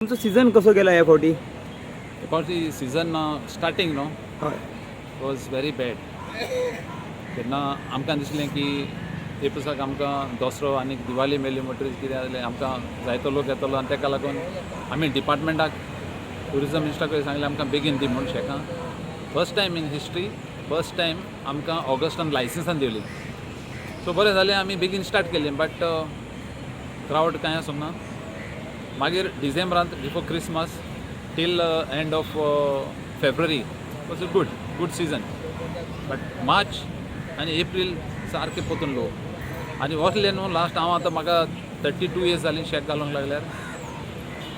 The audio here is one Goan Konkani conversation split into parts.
तुमचो सीझन कसो गेला ह्या फावटी? About the season starting न्हू was very bad. तेन्ना आमकां दिसलें की हे पुसाक आमकां दसरो आनी दिवाळी मेळ्ळी म्हणटरीच कितें जालें, आमकां जायतो लोक येतलो आनी ताका लागून आमी डिपार्टमेंटाक, ट्युरिजम मिनिस्टराकूय सांगलें, आमकां बेगीन दी म्हूण शेकां. First time in history, first time आमकां ऑगस्टान लायसन्सान दिवली. सो बरें जालें, आमी बेगीन स्टार्ट केलें, बट क्रावड कांय आसूंक ना. मागीर डिसेंबरांत before Christmas till end of February was a good good season, but March आनी एप्रील सारके पोतून लोक आनी वसले न्हू. लास्ट हांव आतां म्हाका 32 इयर्स जालीं शेक घालूंक लागल्यार.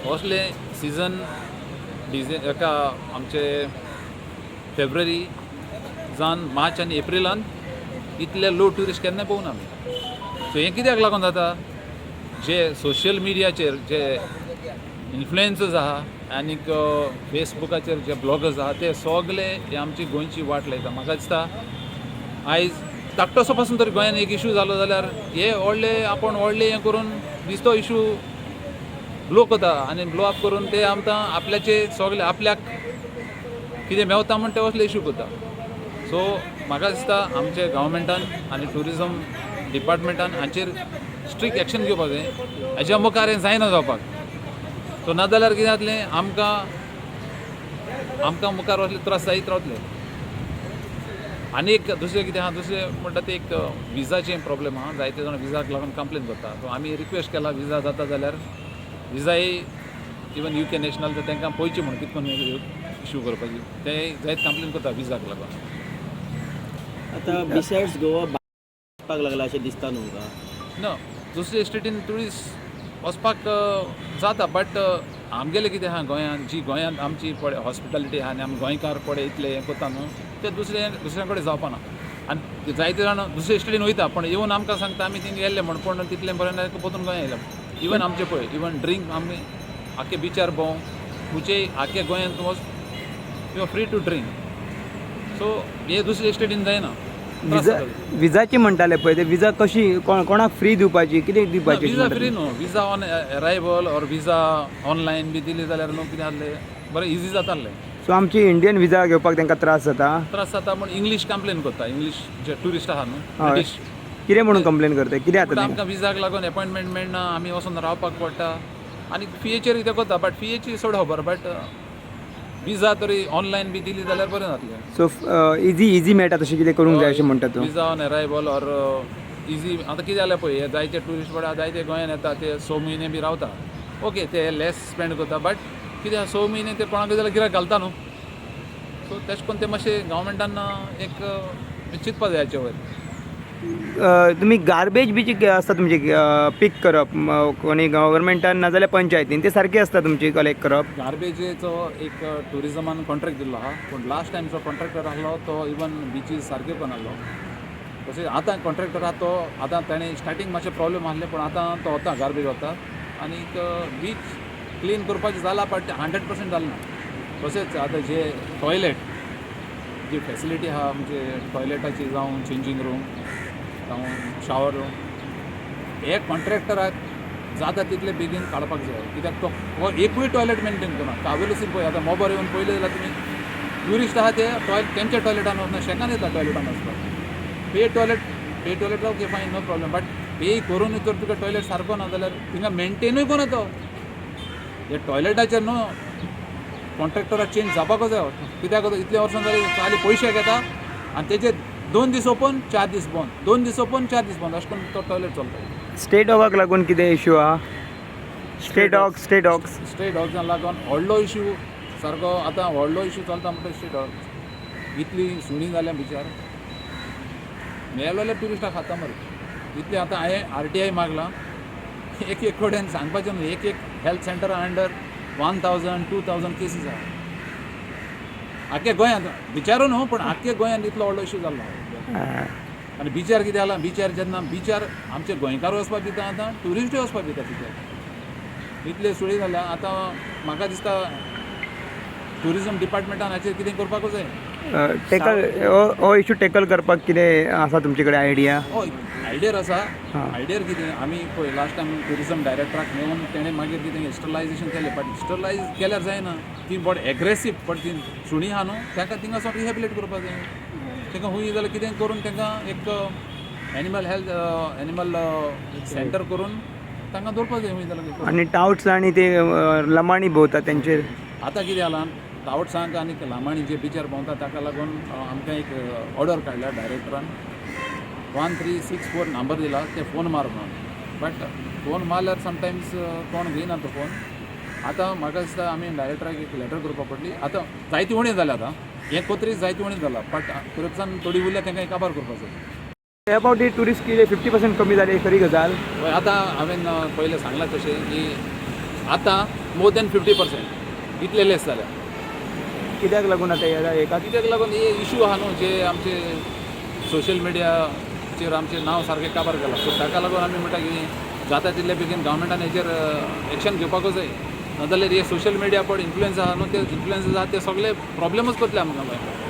वसले सिजन डिजे एका आमचे फेब्रुवारी जावन मार्च आनी एप्रिलान इतले लो ट्युरिस्ट केन्ना पळोवना आमी. सो हें कित्याक लागून जाता? जे सोशल मिडियाचेर जे इन्फ्लुएन्सर्स आहा आनीक फेसबुकाचेर जे ब्लॉगर्स आहा, ते सगळे हे आमची गोंयची वाट लायता. म्हाका दिसता आयज धाकटोसो पासून तरी गोंयान एक इशू जालो जाल्यार हे व्हडले आपूण व्हडले हें करून दिसतो इशू ब्लो करता आनी ब्लो अप करून ते आमकां आपल्याचे सगळे आपल्याक कितें मेवता म्हण ते असले इशू करता. सो म्हाका दिसता आमचे गव्हर्मेंटान आनी ट्युरिजम डिपार्टमेंटान हांचेर स्ट्रिक्ट एक्शन घेवपाक जाय. हाच्या मुखार हें जायना जावपाक. सो नाजाल्यार कितें जातलें, आमकां आमकां मुखार असले त्रास जायत रावतले. आनी एक दुसरें कितें आहा, दुसरें म्हणटा ते एक विजाचें प्रॉब्लेम आहा. जायते जाण विजाक लागून कंप्लेन करता. सो आमी रिक्वेस्ट केला, विजा जाता जाल्यार विजाय इवन युके नॅशनल तर तांकां पळोवची म्हूण कितें करून इशू करपाची. ते जायत कंप्लेन करता विजाक लागून. आतां बिसायड्स गोवा वचपाक लागला अशें दिसता तुमकां? ना, दुसरे स्टेटीन ट्युरिस्ट वचपाक जाता, बट आमगेलें कितें आहा, गोंयांत जी गोंयांत आमची पळय हॉस्पिटॅलिटी आहा आनी आमी गोंयकार पळय इतले हें करता न्हू, ते दुसरे दुसऱ्या कडेन जावपाना. आनी जायते जाण दुसरे स्टेटीन वयता, पूण येवन आमकां सांगता, आमी थिंग गेल्ले म्हण, पूण तितलें बरें ना, परतून गोंया येयले. इवन आमचे पळय, इवन ड्रिंक, आमी आख्खे बिचार भोंव खुंयचेय आख्खे गोंयांत वच, you are free to drink. So हे दुसरे स्टेटीन जायना, त्रास विजा जाता. विजाची म्हणटाले पळय, ते विजा कशी कोणाक फ्री दिवपाची, कितें दिवपाची अशी विजा म्हणटा फ्री तुमी? न्हू, visa on arrival or visa online बी दिली जाल्यार न्हू कितें जातलें, बरें इजी जातालें. सो आमची इंडियन विजा घेवपाक तांकां त्रास जाता? त्रास जाता, पूण इंग्लीश कंप्लेन करता, इंग्लीश जे ट्युरिस्ट आहा न्हू, ब्रिटीश. कितें म्हणून कंप्लेन करता, कितें जाता पूण तांकां? आमकां विजाक लागून एपॉयंटमेंट मेळना, आमी वचून रावपाक पडटा आनी फियेचेर कितें करता, बट फियेची चड खबर, बट विजा तरी ऑनलायन बी दिली जाल्यार बरें जातलें. सो इजी इजी मेळटा तशें कितें करूंक जाय अशें म्हणटा तूं? Visa on arrival or easy. आतां कितें जालें पळय, हे जायते ट्युरिस्ट पळय, जायते गोंयान येता, ते 6 म्हयने बी रावता. ओके, ते लेस स्पेंड करता, बट कितें, 6 म्हयने ते कोणाकय जाल्यार गिरायक घालता न्हू. सो तेश कोन्न ते मातशें गव्हर्मेंटान एक चिंतपा जाय हाचे वयर. तुमी गार्बेज बी जी आसता तुमची पीक करप, कोणी गव्हर्मेंटान नाजाल्यार पंचायतीन, ते सारकी आसता तुमची कलेक्ट करप? गार्बेजीचो एक ट्युरिजमान कॉन्ट्रॅक्ट दिल्लो आहा, पूण लास्ट टायम जो कॉन्ट्रॅक्टर आहलो तो इवन बिचीस सारक्यो करनासलो. तशें आतां कॉन्ट्रॅक्टर आहा तो, आतां ताणें स्टार्टींग मातशें प्रॉब्लेम आहले, पूण आतां तो वता, गार्बेज वता आनीक बीच क्लीन करपाचें जाला, बट 100% जालें ना. तशेंच आतां जे टॉयलेट जी फॅसिलिटी आहा, म्हणजे टॉयलेटाची जावं, चेंजींग रूम जावं, शावर रूम, हे कॉन्ट्रॅक्टराक जाता तितले बेगीन काडपाक जाय. कित्याक तो हो एकूय टॉयलेट मेंटेन करना. कावेलूसून पळय, आतां मोबार येवन पळयलें जाल्यार तुमी, ट्युरिस्ट आहा ते टॉयलेट तेंच्या टॉयलेटान वचना, शेकान येता टॉयलेटान वचपाक. Pay toilet, pay toilet okay, fine, no problem, but pay करून जर तुका टॉयलेट सारको ना जाल्यार थिंगा मेंटेनूय कोण तो हे टॉयलेटाचेर न्हू कॉन्ट्रॅक्टराक चेंज जावपाकूच जाय. कित्याक इतले वर्सां जाली, खाली पयशे घेता आनी तेजे 2 दीस ओपन, 4 दीस बंद, 2 दीस ओपन, 4 दीस बंद, अशें करून तो टॉयलेट चलता. स्ट्रे डॉगाक लागून कितें इश्यू आहा? Stray dog, stray dogs. Stray डॉग्सां लागून व्हडलो इशू सारको, आतां व्हडलो इशू चलता म्हणटा स्ट्रे डॉग. इतली सुणी जाल्या बिचार, मेलोले ट्युरिस्टाक खाता मरे इतलें. आतां हांवें आरटीआय मागलां, एक एक कडेन सांगपाचें न्हू, एक एक health centre under 1000, 2000 cases आहा आख्खे गोंयांत. बिचारू न्हू, पूण आख्खे गोंयांत इतलो व्हडलो इशू जाल्लो. आनी बिचार कितें जालां, बिचार जेन्ना बिचार आमचे गोंयकार वचपाक दिता, आतां ट्युरिस्टूय वचपाक दिता बिचार. इतले सुळी जाल्या. आतां म्हाका दिसता ट्युरिजम डिपार्टमेंटान हाचेर कितें करपाकूच जाय. टॅकल हो इशू टॅकल करपाक कितें आसा तुमचे कडेन आयडिया? हय. आयडियर आसा. हां. आयडियर कितें, आमी पळय लास्ट टायम ट्युरिजम डायरेक्टराक मेळून तेणें मागीर कितें स्टरलायजेशन केलें, बट स्टरलायज केल्यार जायना. ती बट एग्रेसीव, बट ती सुणीं आहा न्हू, तांकां थिंगा सावन रिहेबिलेट करपाक जाय. तांकां खूंय जाल्यार कितें करून तांकां एक एनिमल हेल्थ एनिमल सेंटर करून तांकां दवरपाक जाय खूंय जाल्यार. आनी टावट्स आनी ते लमाणी भोंवता तेंचेर? आतां कितें जालां, टावट्सांक आनी लामाणी जे बिचार भोंवता ताका लागून आमकां एक ऑर्डर काडल्या डायरेक्टरान. 1364 नंबर दिला, ते फोन मार म्हणून. बट फोन मारल्यार समटायम्स कोण घेयना तो फोन. आतां म्हाका दिसता आमी डायरेक्टराक एक लेटर करपा पडली. आतां जायती उणें जालें, आतां हें कोत्रीस जायती उणें जाला, बट तुरपसान थोडी उरल्या, तांकां काबार करपाक जाय. ह्या फावटी ट्युरिस्ट कितें 50% कमी जाले, खरी गजाल? हय, आतां हांवें पयलें सांगलां तशें की आतां मोर दॅन 50% इतले लेस जाल्या. कित्याक लागून आतां ह्या हेका? कित्याक लागून हे इशू आहा न्हू, जे आमचे सोशल मिडियाचेर आमचें नांव सारकें काबार केलां. सो ताका लागून आमी म्हणटा की जाता तितले बेगीन गव्हर्मेंटान हेचेर एक्शन घेवपाकूच जाय. नाजाल्यार हे सोशल मिडिया पड इन्फ्लुयन्स आहा न्हू, ते इन्फ्लुयन्स आहा ते सगळे प्रॉब्लेमूच करतले आमकां मागीर.